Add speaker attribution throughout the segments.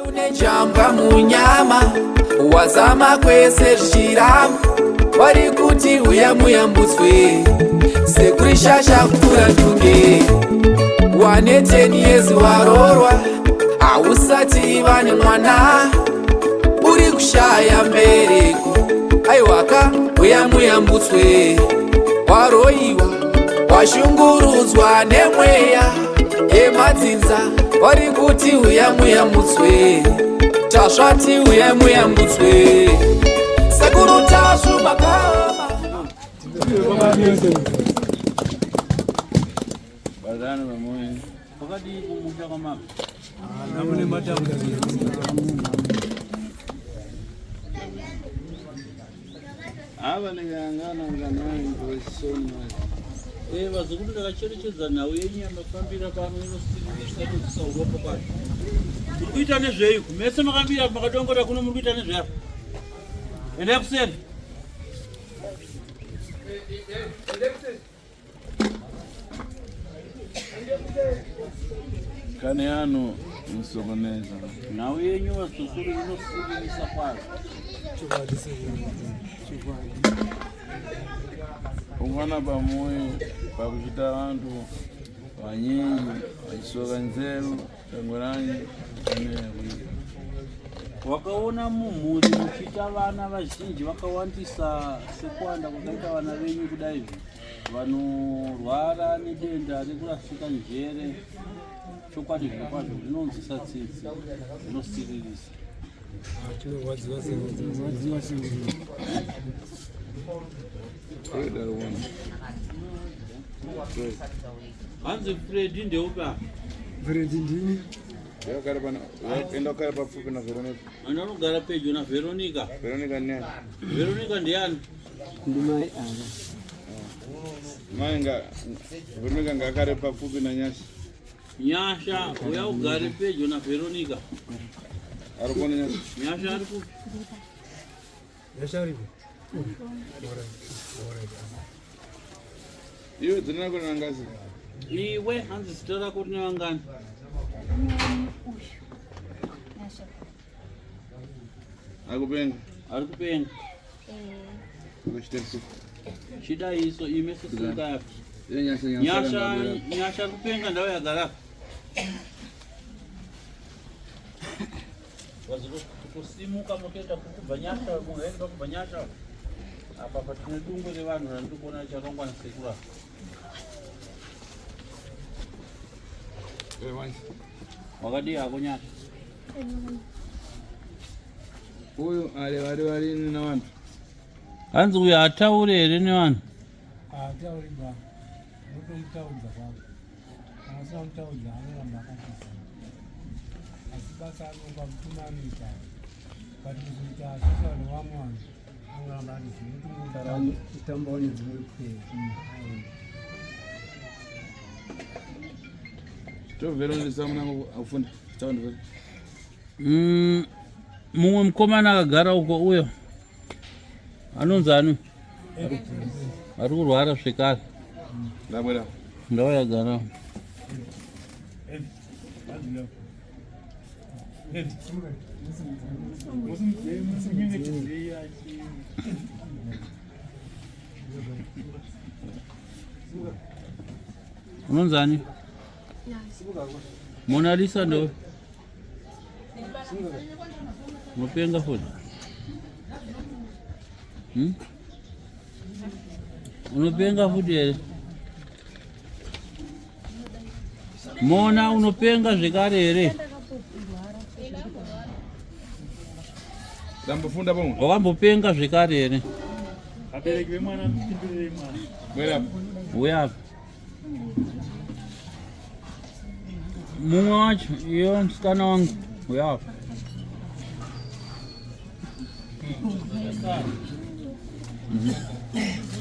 Speaker 1: Unejambwa munyama wazama kwese zvichiramba vari kuti uya muyambutswe sekuri shasha kupfuura ndunge wane 10 years warorwa hausati vane mwana uri kushaya mbereko aiwaka uya muyambutswe waroiwa washungurudzwa nemweya yemadzinza vari kuti uya muyambutswe tasvati uya muyambutswe sekuru tasvu makaoma
Speaker 2: Bazana vamwe.
Speaker 3: Wakadii kumusha kwamabva?
Speaker 4: Namune matambudziko.
Speaker 2: Ava ndikangana ngana ngosoni.
Speaker 3: Eh, vazukuru ndakacherechedza nhau yenyu yamafambira pano inosiririsa inodzisa uropo kwazvo. Muri kuita nezvei? Mese makambira makadongora kuno muri kuita nezvei apa? Endai kuseri.
Speaker 2: Kane ano musokoneza.
Speaker 3: Nhau yenyu vazukuru inosiririsa kwazvo.
Speaker 4: Chokwadi sekuru. Chokwadi.
Speaker 2: Ungana pamwe pakuchita vantu vanyinji vachisoka nzeru tangoranyi kane kuita.
Speaker 3: Wakaona mumhuri muchiita vana vazhinji vakawandisa sekuwanda kwakaita vana venyu kudai izvi vanorwara nedenda rekurasika njere chokwadi zviro kwazvo zvinonzwisa tsitsi zvinosiririsa.
Speaker 4: Tinorwadziwa sekurwadziwa sekuru.
Speaker 2: Fred ari kuona. Fred.
Speaker 3: Hanzi Fredi ndeupi apa?
Speaker 4: Fredi ndini.
Speaker 2: Yakagara pana enda kugara papfupi na Veronica.
Speaker 3: Enda unogara pedyo na Veronica.
Speaker 2: Veronica ndiani?
Speaker 3: Veronica ndiani?
Speaker 4: Ndimai ava.
Speaker 2: Mai nga Veronica ngakare papfupi na Nyasha.
Speaker 3: Nyasha uya ugare pedyo na Veronica.
Speaker 2: Ari kuona Nyasha.
Speaker 3: Nyasha ari kupi?
Speaker 4: Nyasha aripo.
Speaker 2: Iwe dzina rako rinangazi.
Speaker 3: Iwe hanzi zita rako rine vangani?
Speaker 2: Ari kupenga.
Speaker 3: Ari kupenga.
Speaker 2: Kuchitepsi.
Speaker 3: Chidaiso ime sisimuka yapi.
Speaker 2: Nyasha
Speaker 3: Nyasha Nyasha ari kupenga ndau yagara. Kusimuka motoenda kukubva Nyasha munhu aenda kubva Nyasha. Apa patine dungwe revanhu randiri kuona richarongwa nasekuru apa. Wakadii hako Nyasha?
Speaker 2: Uyu ari vari varini navantu.
Speaker 3: Hanzi uyu haatauri here nevanhu?
Speaker 4: Haatauri ba. Unotomutaudza kwangu. Kana usina kumutaudza anoramba akatiza. Asi basa anonga mutuma anoita. But kuzoita social nevamwe vanhu anoramba ari zino. Kutambawo nedzimwe pwere.
Speaker 2: To Veronica munango akufunda. Taundi Veronica.
Speaker 3: Mumwe mukomana akagara uko uyo anonzi ani ari kurwara zvekare
Speaker 2: Ndabwera.
Speaker 3: ndau yagara unonzi ani Mona Lisa ndo unopenga futi hmm? Unopenga futi here Mona unopenga zvekare here
Speaker 2: Ndambofunda pamwe.
Speaker 3: Wakambopenga zvekare here
Speaker 5: Vabereki vemwana mupindurirei mwana.
Speaker 2: Bwera.
Speaker 3: Uya apa mumwe wacho iyo musikana wangu uya apa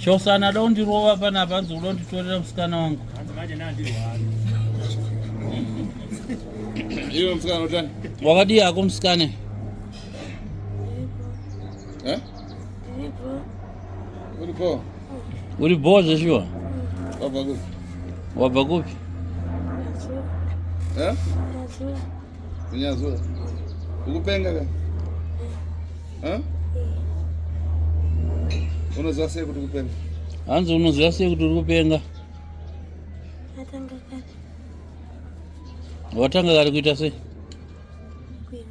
Speaker 3: Chosana ada kundirova panapa hanzi uda kunditorera musikana wangu.
Speaker 5: Hanzi manje nandirwari.
Speaker 2: Iwe musikana utani?
Speaker 3: Wakadii hako musikana?
Speaker 2: Eh? Uri bho?
Speaker 3: Uri bho zveshuwa?
Speaker 2: Wabva kupi?
Speaker 3: Wabva kupi?
Speaker 2: Eh? Kunyazura. Ukupenga ka? Ha? Unoziva sei kuti kupenga?
Speaker 3: Hanzi unoziva sei kuti uri kupenga?
Speaker 6: Atanga kare.
Speaker 3: Watanga kare kuita sei?
Speaker 6: Kugwina.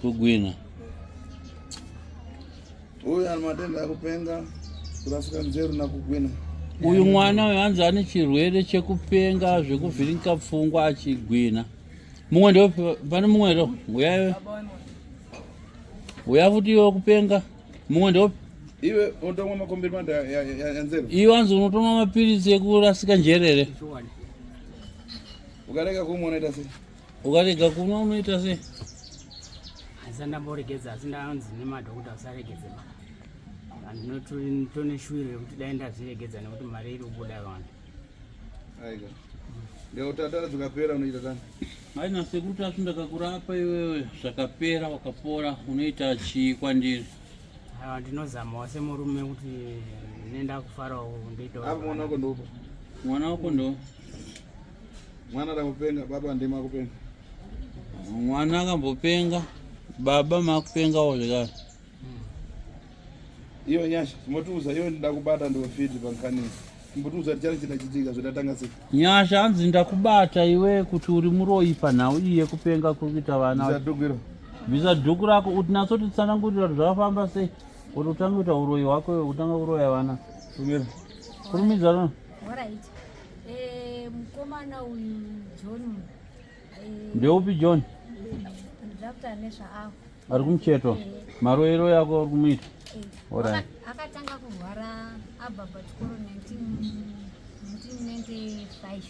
Speaker 3: Kugwina.
Speaker 2: Uyu ani matenda akupenga, kurasika nzeru nakugwina.
Speaker 3: Uyu mwana uyu hanzi ane chirwere chekupenga zvekuvhiringa pfungwa achigwina. Mumwe ndo pane mumwe ndo uya uya futi iwe kupenga. Mumwe ndo
Speaker 2: iwe unotomwa makombiri manda yanzero.
Speaker 3: Iwe hanzi unotomwa mapiritsi ekurasika njerere.
Speaker 2: Ukarega kumwa unoita sei?
Speaker 3: Ukarega kumwa unoita sei?
Speaker 7: Asi ndamboregedza asi ndanzi nemadhokota usaregedze ba. Andinotone shuwiro yekuti dai ndazviregedza nekuti mari iri kubuda yakawanda.
Speaker 2: Aika. Ndikakutatara zvikapera unoita tani?
Speaker 3: Aina sekuru Tasvu ndakakurapa iwewe zvakapera wakapora unoita chii kwandiri?
Speaker 7: Aiwa ndinozamawo semurume kuti nenda kufarawo ndoitawo.
Speaker 2: Apa mwana wako ndopa.
Speaker 3: Mwana wako ndo?
Speaker 2: Mwana akakupenga baba ndima akupenga.
Speaker 3: Mwana akambopenga baba makupengawo zvekare.
Speaker 2: Iyo Nyasha, chimbotiudza iwe ndakubata ndiwe fiti pankani. Chimbotiudza kuti chari chinachitika zvatatanga sei.
Speaker 3: Nyasha hanzi ndakubata iwe kuti uri muroyi panhau iyi yekupenga kuri kuita vana.
Speaker 2: Bvisa dhuku iro.
Speaker 3: Bvisa dhuku rako kuti natsotitsanangurira kuti zvakafamba sei kuti utange kuita uroyi hwako iwe kutanga kuroya vana.
Speaker 2: Tumira.
Speaker 3: Kurumidza no.
Speaker 8: Alright. Eh, mukomana uyu John. Eh,
Speaker 3: Ndeupi John?
Speaker 8: Ndakutaura nezvaavo.
Speaker 3: Ari kumucheto. Maroyero yako ari kumuita. Alright.
Speaker 8: Akatanga kurwara abva pachikoro 1995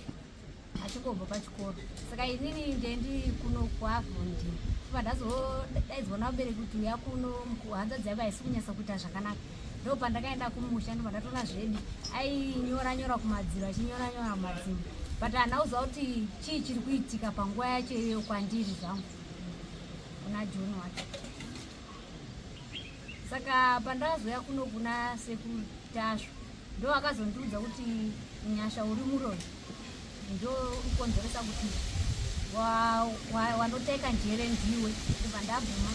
Speaker 8: achingobva pachikoro saka inini ndendi kuno kuavhondi kubva ndazodaidzwa navabereki kuti uya kuno hanzvadzi yavo haisi kunyatsa kuita zvakanaka ndo pandakaenda kumusha ndobva ndatoona zvedi ainyora nyora kumadziro achinyora nyora kumadziro but handina kuziva kuti chii chiri kuitika panguva yacho iyoyo kwandiri zvangu kuna John wacho saka pandakazouya kuno kuna sekuru Tasvu ndo akazondiudza kuti Nyasha uri muroyi ndo ukonzeresa kuti wanoteka njere ndiwe ndobva ndabvuma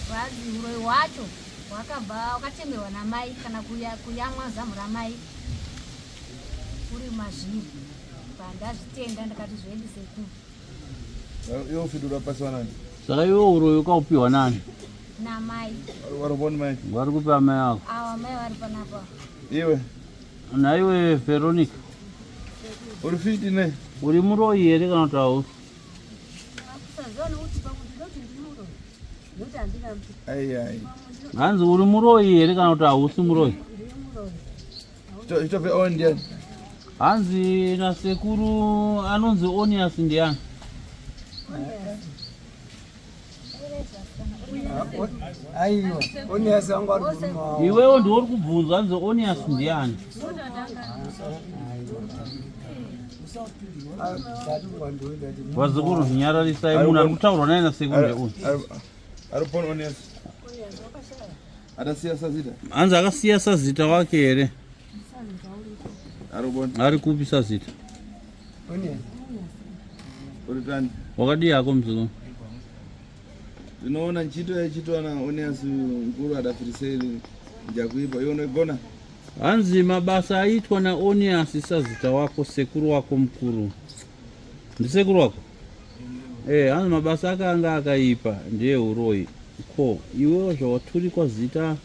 Speaker 8: vanzi uroyi hwacho hwakabva wakatemerwa namai kana kuyamwa zamu ramai uri mazviri pandazvitenda ndakati zvedu sekuru
Speaker 2: Iwe ufidura pasi wanani?
Speaker 3: Saka iwe uroyi ukaupiwa nani?
Speaker 8: Namai.
Speaker 2: Waroboni mai?
Speaker 3: Vari kupi amai ako?
Speaker 8: Awa amai vari panapa.
Speaker 2: Iwe.
Speaker 3: Naiwe Veronica.
Speaker 2: Uri fiti ne?
Speaker 3: Uri muroyi here kana kuti hausi?
Speaker 2: Ai ai.
Speaker 3: Hanzi uri muroyi here kana kuti hausi muroyi?
Speaker 2: Chitope on ndiani?
Speaker 3: Hanzi nasekuru anonzi Onias ndiani?
Speaker 4: Aiwa, Onias wangu ari murume wavo.
Speaker 3: Iwewo ndiwe uri kubvunzwa hanzi Onias ndiani? Vazukuru nyararisai munhu ari kutaurwa naye nasekuru ndeuyu.
Speaker 2: Ari pon Onias. Atasiya sazita.
Speaker 3: Hanzi akasiya sazita wake here?
Speaker 2: Arubona.
Speaker 3: Ari kupi sazita?
Speaker 2: Uritani.
Speaker 3: Wakadii hako mzukuru?
Speaker 2: Ndinoona nchito yaichitwa na Onias mkuru adafiriseri njakuipa iwe unoigona.
Speaker 3: Hanzi mabasa aitwa naOnias sazita wako sekuru wako mukuru. Ndisekuru wako? Eh, hanzi mabasa ake anga akaipa ndeyeuroyi. Ko iwewo zvawaturikwa zita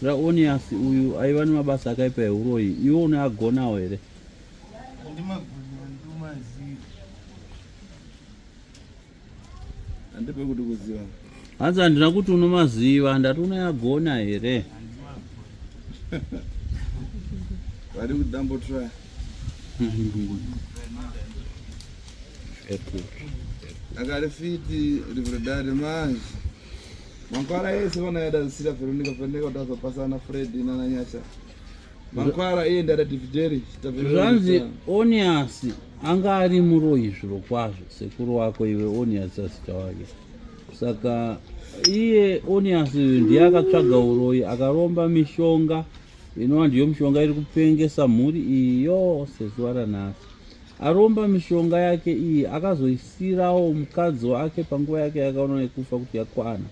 Speaker 3: raOnias uyu aiva nemabasa akaipa euroyi iwe unoagonawo here?
Speaker 2: Handipe kuti kuziva.
Speaker 3: Hanzi handina kuti unomaziva ndati unoyagona here?
Speaker 2: Vari kudambo try. Akari fiti rivredari manje. Mankwara yese vana yada sira Veronica Veronica kuti azopasana Fred nana Nyasha. Mankwara iye ndada divideri.
Speaker 3: Zvanzi Onias anga ari muroyi zviro kwazvo sekuru wako iwe Onias sasita wake. Saka iye Onias uyu ndiye akatsvaga uroyi akaromba mishonga inova ndiyo mishonga iri kupengesa mhuri iyi yose zuva ranhasi. Aromba mishonga yake iyi akazoisirawo mukadzi wake panguva yake yakaona yekufa kuti yakwana.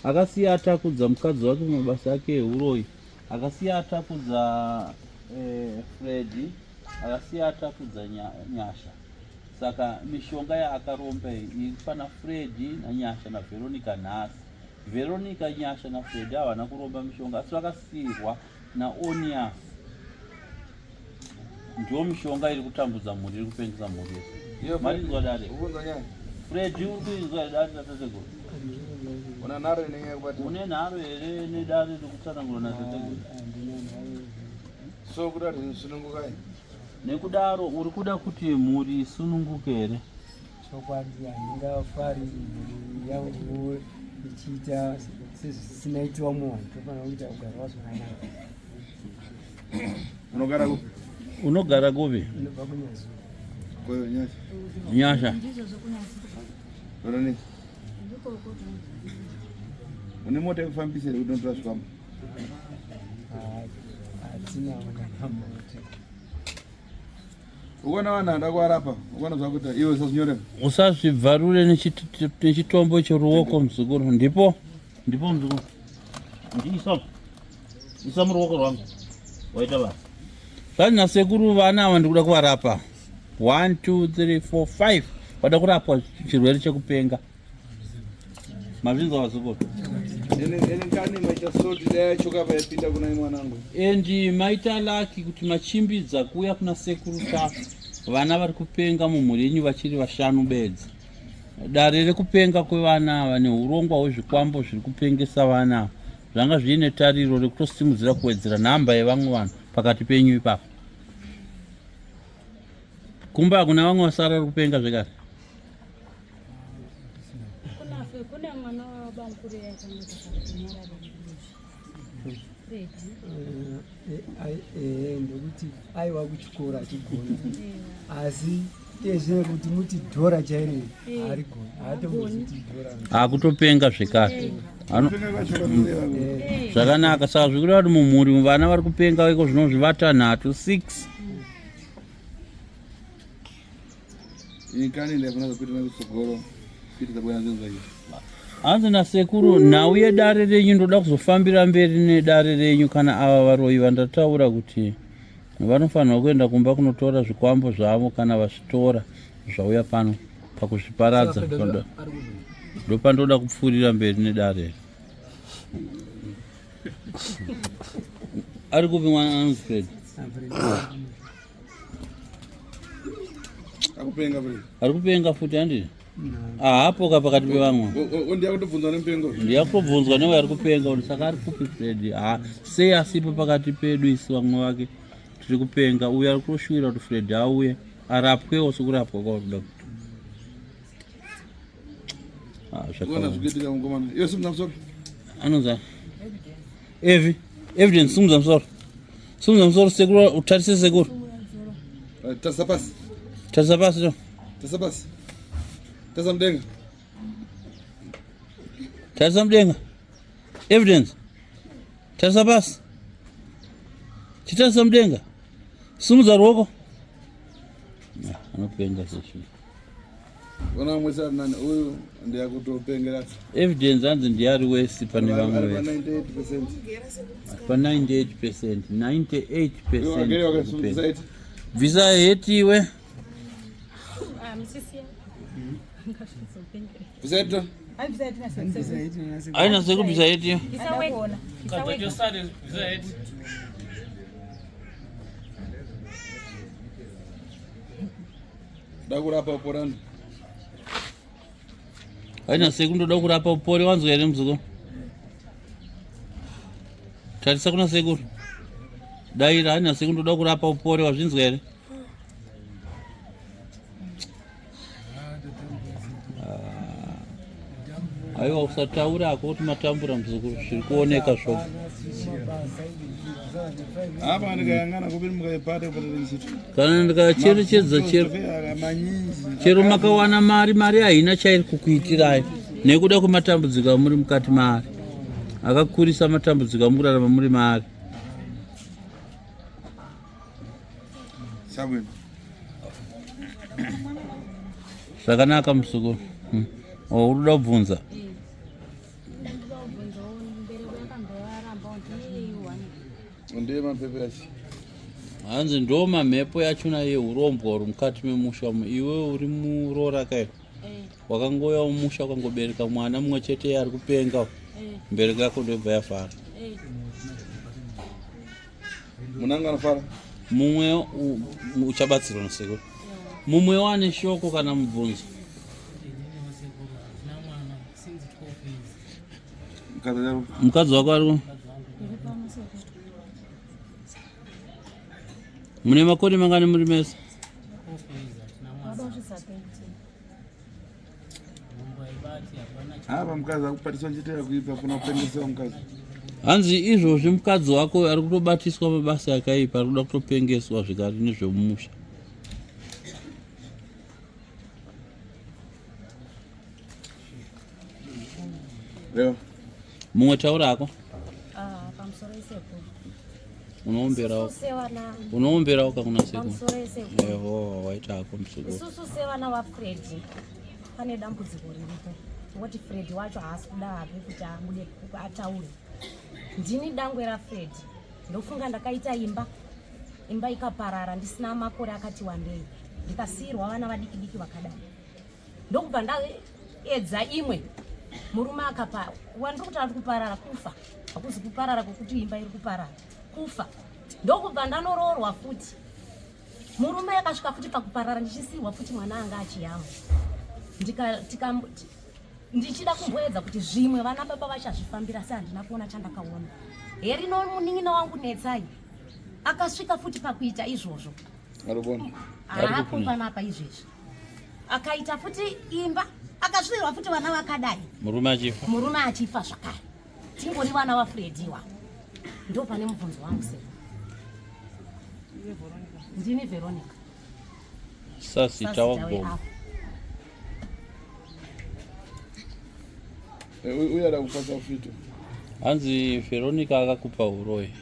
Speaker 3: Akasiya atakudza mukadzi wake mumabasa ake ehuroyi. Akasiya atakudza eh, Freddy, akasiya atakudza Nyasha. Saka mishonga yaakaromba iyi iri pana Freddy naNyasha naVeronica nhasi. Veronica, Nyasha naFreddy havana kuromba mishonga asi vakasiirwa naOnias. Ndiyo mishonga iri kutambudza mhuri iri kupengesa mhuri yese. Marinzwa dare. Freddy uri kuinzwa dare ratateguru?
Speaker 2: Una nharo inenge yakubata.
Speaker 3: Une nharo here nedare rekutsanangura natateguru?
Speaker 2: So kuda kuti sunungukai.
Speaker 3: Nekudaro uri kuda kuti mhuri isununguke here?
Speaker 4: Chokwadi handingafari mhuri yangu ichiita sezvisina itiwa muvanhu, tofanira kuita kugara zvakanaka.
Speaker 2: Unogara kupi?
Speaker 3: Unogara kupi?
Speaker 4: Ndinobva kuNyazura.
Speaker 2: Kweyo Nyasha.
Speaker 3: Nyasha.
Speaker 8: Ndizvozvo kuNyazura.
Speaker 2: Veronica.
Speaker 8: Ndikoko.
Speaker 2: Une mota yekufambisa here kuti unotora zvikwambo?
Speaker 4: Hatina kana mota.
Speaker 2: Ukaona vanhu vanoda kuvarapa, ukaona zvakuita iwe usazvinyorera.
Speaker 3: Usazvibvarure nechitombo cheruoko muzukuru. Ndipo ndipo muzukuru. Ndiisa isa muruoko rwangu. Waita basa. Zvanzi nasekuru vana ava ndikuda kuvarapa. 1 2 3 4 5 vada kurapwa chirwere chekupenga. Mazvinzwa vazukuru.
Speaker 2: Ene kani maita soti dai yachoka paipinda kuna mwanangu.
Speaker 3: And maita lucky kuti machimbidza kuuya kuna sekuru Tasvu. Vana vari kupenga mumhuri yenyu vachiri vashanu bedzi. Dare rekupenga kwevana ava neurongwa hwezvikwambo zviri kupengesa vana ava zvanga zviine tariro rekutosimudzira kuwedzera nhamba yevamwe vanhu pakati penyu ipapo. Kumba hakuna vamwe vasara vari kupenga zvekare.
Speaker 8: Kune mwana wabamukuru
Speaker 4: ndokuti aiwa kuchikoro achigona asi iye kuti muti dhora chairo haarigoni haatomboziti dhora
Speaker 3: akutopenga zvekare zvakanaka saka zvikureva kuti mumhuri vana vari kupenga iko zvinozvi vatanhatu 6 Hanzi nasekuru nhau yedare renyu ndoda kuzofambira mberi nedare renyu kana ava varoyi vandataura kuti vanofanirwa kuenda kumba kunotora zvikwambo zvavo kana vazvitora zvauya pano pakuzviparadza ndopandoda kupfuurira mberi nedare ari kupi mwana anonzi Fred
Speaker 2: Akupenga futi.
Speaker 3: Ari kupenga futi handi? Ahapo ka pakati pevamwe.
Speaker 2: Ndiya kutobvunzwa nemupengo.
Speaker 3: Ndiya kutobvunzwa newe ari kupenga kuti saka ari kupi Fred? Ha, sei asipo pakati pedu isu vamwe vake tiri kupenga. Uyu ari kutoshuwira kuti Fred auye arapwewo sekurapwa kwauri kuda kuti. Ah,
Speaker 2: Uona zvikuitika mukomana. Iwe simudza musoro.
Speaker 3: Anonzi Evi, evidence simudza musoro. Simudza musoro sekuru utarise sekuru.
Speaker 2: Tarisa pasi.
Speaker 3: Tarisa pasi to.
Speaker 2: Tarisa pasi. Tarisa mudenga.
Speaker 3: Tarisa mudenga. Evidence. Tarisa pasi. Chitarisa mudenga. Simudza ruoko. Anopenga seshu.
Speaker 2: Ona mwe sari nani uyu ndiye kutopengera.
Speaker 3: Evidence hanzi ndiye ari wesi pane vamwe
Speaker 2: Ari pa
Speaker 3: vese.
Speaker 2: 98%.
Speaker 3: Pa 98%, 98%.
Speaker 2: Wagere wakasungisa iti.
Speaker 3: Bvisa heti iwe.
Speaker 8: Ah, musisiya.
Speaker 2: Bvisa iti.
Speaker 3: Aina sekubvisa heti.
Speaker 8: Bvisa wega. Bvisa wega.
Speaker 2: Da kurapa upore.
Speaker 3: Aina sekuru ndoda kurapa upore wanzwa here muzukuru? Tarisa kuna sekuru. Daira aina sekuru ndoda kurapa upore wazvinzwa here? Ah. Aiwa usataura hako kuti matambura muzukuru zviri kuoneka zvoga.
Speaker 2: Apa ndikayangana kupi mukaipata kupata chito.
Speaker 3: Kana ndikacherechedza chero chero makawana mari mari haina chairi kukuitirai nekuda kwematambudziko amuri mukati maari akakurisa matambudziko amukurarama muri maari.
Speaker 2: Samuel.
Speaker 3: Zvakanaka muzukuru. Oh, uri kuda kubvunza?
Speaker 2: Ndiye mamhepo yacho.
Speaker 3: Hanzi ndo mamhepo yachona yehurombwa uri mukati memusha umu. Iwe uri muroora kai? Wakangouya mumusha ukangobereka mwana mumwe chete ari kupenga. Mbereko yako ndobva yafara.
Speaker 2: Munanga anofara.
Speaker 3: Mumwe uchabatsirwa nasekuru. Mumwe wane shoko kana mubvunzo. Mukadzi wako ari mune makore mangani muri mese?
Speaker 2: Apa mukadzi akubatiswa chete akuipa kuna kupengesewa mukadzi.
Speaker 3: Hanzi izvozvi mukadzi wako ari kutobatiswa mabasa akaipa ari kuda kutopengeswa zvikari nezvemumusha. Mumwe taura hako.
Speaker 8: Ah, pamusoro isekuru.
Speaker 3: Unoomberawo. Unoomberawo kakuna sekuru. Eho, waita hako muzukuru.
Speaker 8: Isusu sevana vaFreddy pane dambudziko riripo. Ngokuti Freddy wacho haasi kuda hake kuti abude ataure. Ndini dangwe raFreddy. Ndofunga ndakaita imba imba ikaparara ndisina makore akati wandei ndikasiirwa vana vadiki diki vakadai. Ndokubva ndaedza imwe murume akapa wandiri kuti ari kuparara kufa hakuzi kuparara kwekuti imba iri kuparara kufa ndokubva ndanoroorwa futi murume akasvika futi pakuparara ndichisirwa futi mwana anga achiyamwa ndichida kumboedza kuti zvimwe vana baba vachazvifambira se handina kuona chandakaona herino munin'ina wangu netsai akasvika futi pakuita izvozvo haapo panapa izvezvi akaita futi imba akasvirwa futi vana vakadai
Speaker 3: murume achifa
Speaker 8: murume achifa zvakare tingori vana vafrediwa ndo pane mubvunzo wangu se ndini veronica
Speaker 3: sasita wagoma
Speaker 2: eh, uyo ada kupasa ufito
Speaker 3: hanzi veronica akakupa uroyi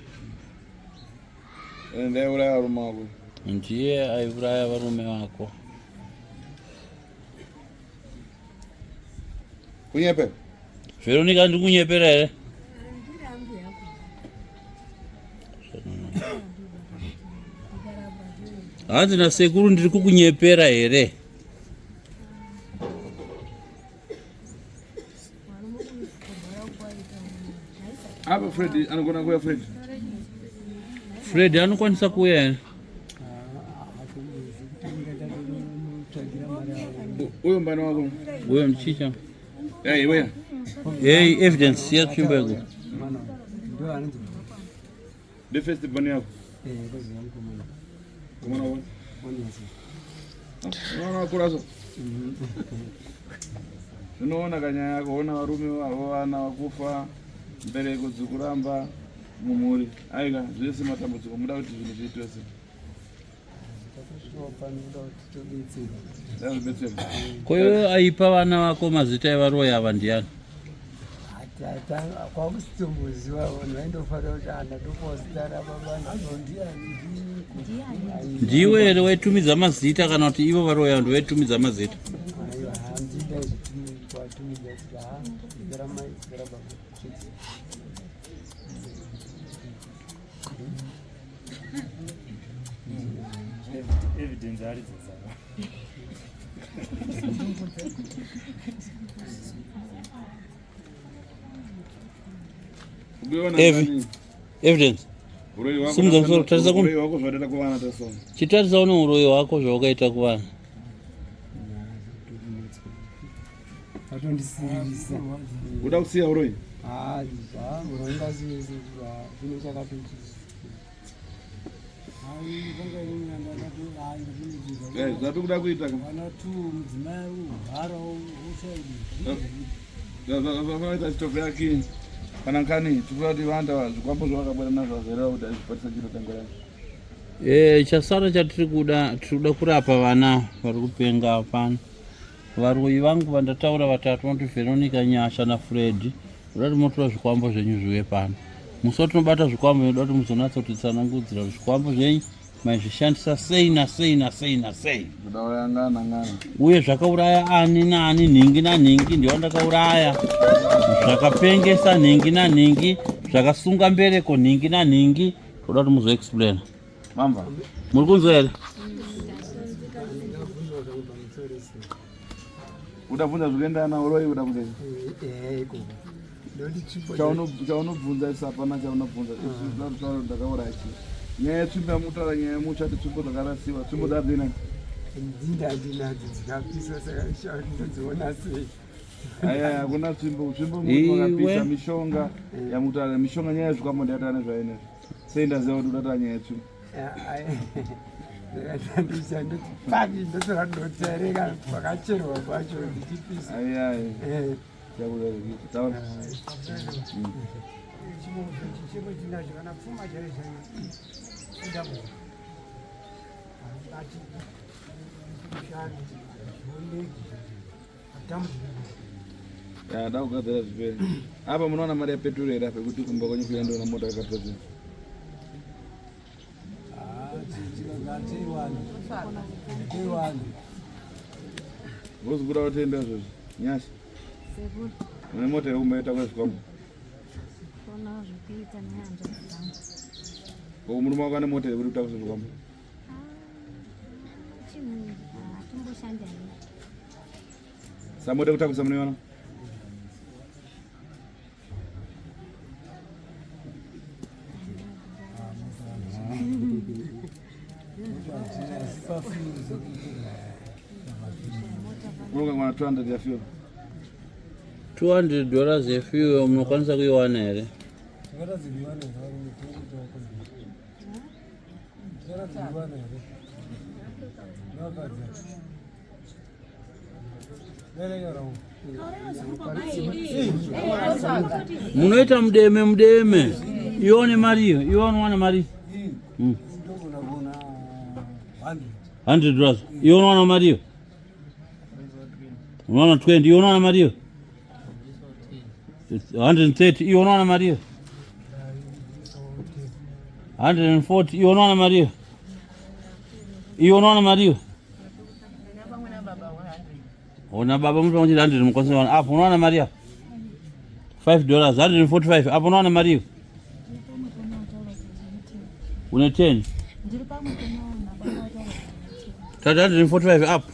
Speaker 2: Ndaiuraya varume vako.
Speaker 3: Ndiye aiuraya varume vako.
Speaker 2: Kunyepe?
Speaker 3: Veronica ndiri kunyepera here? Hanzi nasekuru ndiri kukunyepera here?
Speaker 2: Apa Fred anogona kuuya Fred.
Speaker 3: Fred anokwanisa kuuya here?
Speaker 2: Uyo mbana wako.
Speaker 3: Uyo mchicha.
Speaker 2: Hey, uya.
Speaker 3: Hey, evidence siya tsvimbo yako.
Speaker 2: The first born yako. Eh, kozi yangu mwana. Mwana wako. Unoona wakura so. Unoona kanyaya yako, ona varume vana vakufa, mbereko dzikuramba mumhuri. Aika zvese matambudziko muda kuti zvinhu zviitwe sei?
Speaker 3: Ko iwe aipa vana vako mazita evaroyi ava ndiyani?
Speaker 4: Kwakusitomboziva vanhu vaindofanira kuti ana topawo zita rababa
Speaker 3: Ndiwe here waitumidza mazita kana kuti ivo varoyi ava ndovaitumidza mazita?
Speaker 4: Aiwa handida izvi kwatumidza kuti ha zita ramai zita rababa chete.
Speaker 5: Evidence aridzazara.
Speaker 3: Evidence. Simudza musoro tarisa kuno.
Speaker 2: Uroyi hwako zvawakaita kuvana tasona.
Speaker 3: Chitarisa une uroyi hwako zvawakaita kuvana.
Speaker 4: Atondisiririsa.
Speaker 2: Uda kusiya uroyi?
Speaker 4: Ah, uroyi ngasiye zvino chakatoti.
Speaker 2: Zvatiri kuda kuita ka.
Speaker 4: Vana two mudzimai ari kurwara
Speaker 2: Zvakaita chitofu yake kana kani tikuda kuti vanda zvikwambo zvavakabuda nazvo vazoreva kuti azvibatisa chiro tango racho.
Speaker 3: Eh, chasara chatiri kuda tiri kuda kurapa vana vari kupenga pano. Varoyi vangu vandataura vatatu vanoti Veronica, Nyasha naFred. Ndoda kuti motora zvikwambo zvenyu zviuye pano. Musi watinobata zvikwambo ndoda kuti muzonatsotitsanangudzira kuti zvikwambo zvenyu Maizvishandisa sei nasei nasei nasei? Uye zvakauraya ani naani, nhingi nanhingi ndiwa ndakauraya, zvakapengesa nhingi nanhingi, zvakasunga mbereko nhingi nanhingi. Toda kuti muzoexplaina. Muri kunzwa here?
Speaker 2: Udabvunza zvikuenderana uroyi udabvunza chaunobvunza isu hapana chaunobvunza isu ndakauraya chii nyaya yetsvimbo yamutaura nyaya yemuchati tsvimbo dzakarasiwa tsvimbo dzadzinani
Speaker 4: ndindandinadzo dzikapiswa saka ndodziona sei
Speaker 2: aya hakuna tsvimbo tsvimbo makapisa mishonga yamutaura mishonga nyaya yezvikwambo ndiyataura nezvainezvo sei ndaziva kuti udataura nyaya yetsvimbo
Speaker 4: Paki ndotora ndotereka pakacherwa pacho ndichipisa.
Speaker 2: Ayai. Taura.
Speaker 4: Chichemo chinacho kana pfuma chaiyo chaiyo. Ndambudziko. Ati kushandi zvioneki atambudziko.
Speaker 2: Ya, da kugadzira zvipere. Apa munoona mari yepeturu here apa yekuti kumba kwenyu kuendewa na mota yakapedzwa. Vozikuda kutenda izvozvo. Nyasha. Une mota yekumba yotakura zvikwambo. Ko murume wako ane mota yekuti utakure zvikwambo? Samota yekutakurisa munoiona? Unokangwana 200 ya fuel.
Speaker 3: 200 dollars yefuel munokwanisa kuiwana here? Munoita mudeme mudeme, ione mari iyo, iwe unowana mari 100 dollars, iwe unowana mari iyo, unowana 20, iwe unowana mari iyo 130, iwe unowana mari iyo 140, iwe unowana mari iyo, iwe unowana mari iyo Ona baba muti pamwe chete 100 mukwanisa kuwana. Apo unowana mari apo. 5 dollars 145 apo unowana mari iyo. Une 10.
Speaker 6: Ndiri pamwe pano
Speaker 3: Tati 145 apo.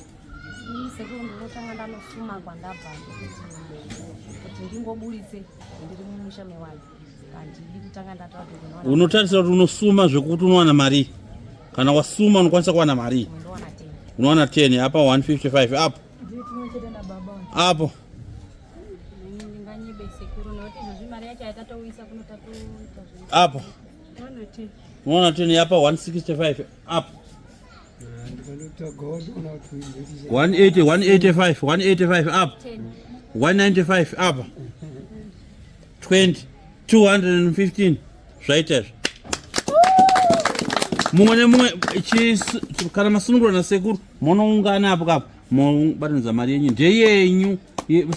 Speaker 8: Sekuru ndinotanga ndanosuma kwandabva kuti ndingoburitse ndiri mumusha mewanhu. Handidi kutanga ndataura kuti ndinowana.
Speaker 3: Unotarisira kuti unosuma zvekuti unowana mari. Kana wasuma unokwanisa kuwana mari. Unowana 10 apa 155 apo. Apo. Apo. Unowana 10 apa 165 apo. 180 185 185 up 195 up 20 215 zvaita izvo mumwe nemumwe kana masunungurwa nasekuru monoungana apo kapo mobatanidza mari yenyu ndeyenyu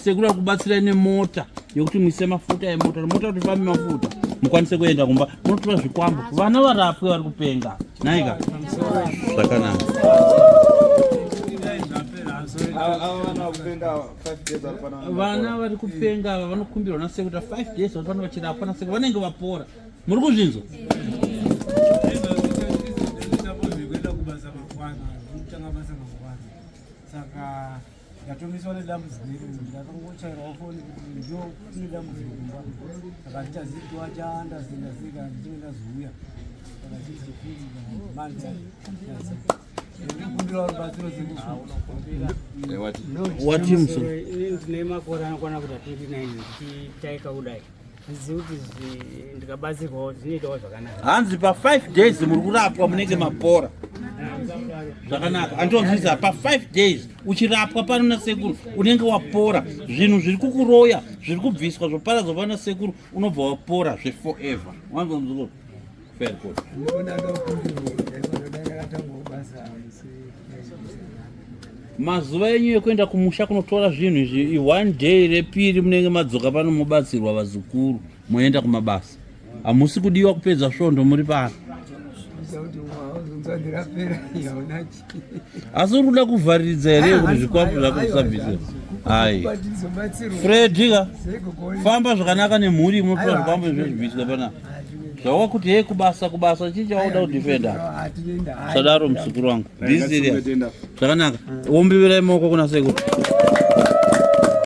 Speaker 3: sekuru ari kubatsirai nemota yekuti muise mafuta emota mota kuti fambe mafuta mukwanise kuenda kumba munotora zvikwambo vana varapwe vari kupenga naika zvakanaka vana vari kupenga ava vanokumbirwa nasekuru ta 5 days vari pano vachirapwa nasekuru vanenge vapora muri kuzvinzwa
Speaker 4: saka ndatomiswa nedambudziko iri ndakangochairwawo foni kuti ndio kune dambudziko kumba saka handichazivi kuti wachanda sei ndasei kana ndichinge ndazouya saka chizofiika manje ndikumbirawo rubatsiro
Speaker 3: wati musoro
Speaker 7: ndine makore anokwana kuita 29 ndichitaika kudai handizivi kuti ndikabatsirwawo zvinoitawo zvakanaka
Speaker 3: hanzi pa 5 days muri kurapwa munenge mapora zvakanaka andonzwisa pa 5 days uchirapwa pano nasekuru unenge wapora zvinhu zviri kukuroya zviri kubviswa zvoparadzwa pano nasekuru unobva wapora zveforever wanzwa muzukuru fair good Mazuva enyu ekuenda kumusha kunotora zvinhu izvi i one day repiri munenge madzoka pano mobatsirwa vazukuru moenda kumabasa. Hamusi kudiwa kupedza svondo muri pano. Asi uri kuda kuvhariridza here kuti zvikwambo zvako zvisabviswe? Hai. Freddy ka famba zvakanaka nemhuri munotora zvikwambo izvo zvibviswe pana. Zvawakuti hei kubasa kubasa chii chawakuda kudefenda? Sadaro muzukuru wangu. Be serious. Zvakanaka. Wombivirai maoko kuna sekuru.